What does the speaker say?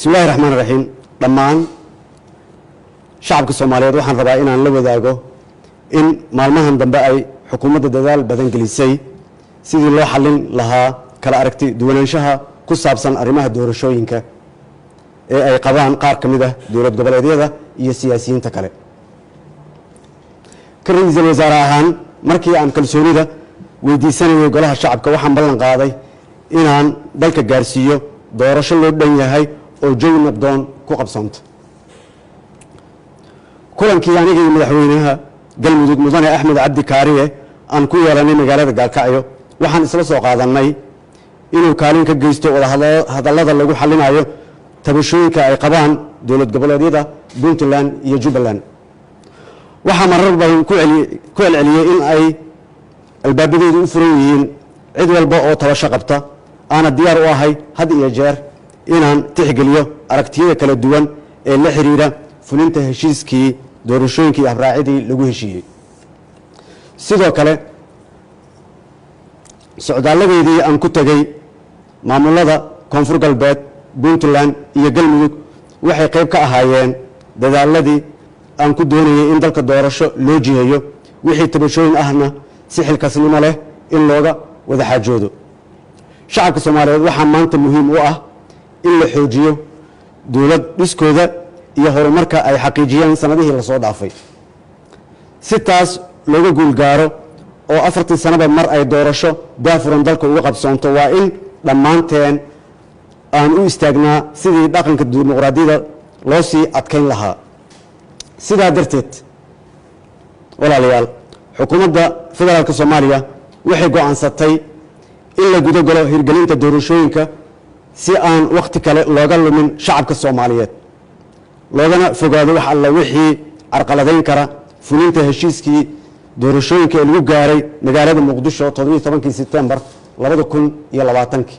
Bismillahi raxmaan raxiim. Dhammaan shacabka Soomaaliyeed waxaan rabaa inaan la wadaago in maalmahan dambe ay xukuumadda dadaal badan gelisay sidii loo xallin lahaa kala aragti duwanaanshaha ku saabsan arrimaha doorashooyinka ee ay qabaan qaar ka mid ah dowlad goboleedyada iyo siyaasiyiinta kale. Ka ra-iisul wasaare ahaan, markii aan kalsoonida weydiisanayay Golaha Shacabka, waxaan ballan qaaday inaan dalka gaarsiiyo doorasho loo dhan yahay oo jawi nabdoon ku qabsoonto. Kulankii aniga iyo madaxweynaha Galmudug, Mudane Axmed Cabdi Kaariye, aan ku yeelanay magaalada Gaalkacyo, waxaan isla soo qaadannay inuu kaalin ka geysto wadahadallada lagu xalinayo tabashooyinka ay qabaan dowlad goboleedyada Puntland iyo Jubbaland. Waxaa marar badan ku celceliyey in ay albaabadeedu u furan yihiin cid walba oo tabasho qabta, aana diyaar u ahay had iyo jeer inaan tixgeliyo aragtiyada kala duwan ee la xiriira fulinta heshiiskii doorashooyinkii iyo habraacidii lagu heshiiyey. Sidoo kale, socdaalladeedii aan ku tegey maamulada Koonfur Galbeed, Puntland iyo Galmudug waxay qayb ka ahaayeen dadaaladii aan ku doonayay in dalka doorasho loo jiheeyo, wixii tabashooyin ahna si xilkasnimo leh in looga wada xaajoodo. Shacabka Soomaaliyeed waxaa maanta muhiim u ah in la xoojiyo dowlad dhiskooda iyo horumarka ay xaqiijiyeen sanadihii lasoo dhaafay. Si taas looga guul gaaro oo 4-tii sanaba mar ay doorasho daafuran dalka uga qabsoonto, waa in dhammaanteen aan u istaagnaa sidii dhaqanka dimuqraadiyadda loo sii adkayn lahaa. Sidaa darteed, walaalayaal, xukuumadda federaalka Soomaaliya waxay go'aansatay in la guda galo hirgelinta doorashooyinka si aan wakhti kale looga lumin shacabka Soomaaliyeed, loogana fogaado wax alla wixii carqaladayn kara fulinta heshiiskii doorashooyinka ee lagu gaaray magaalada Muqdisho 17-kii Sebtembar 2020-kii.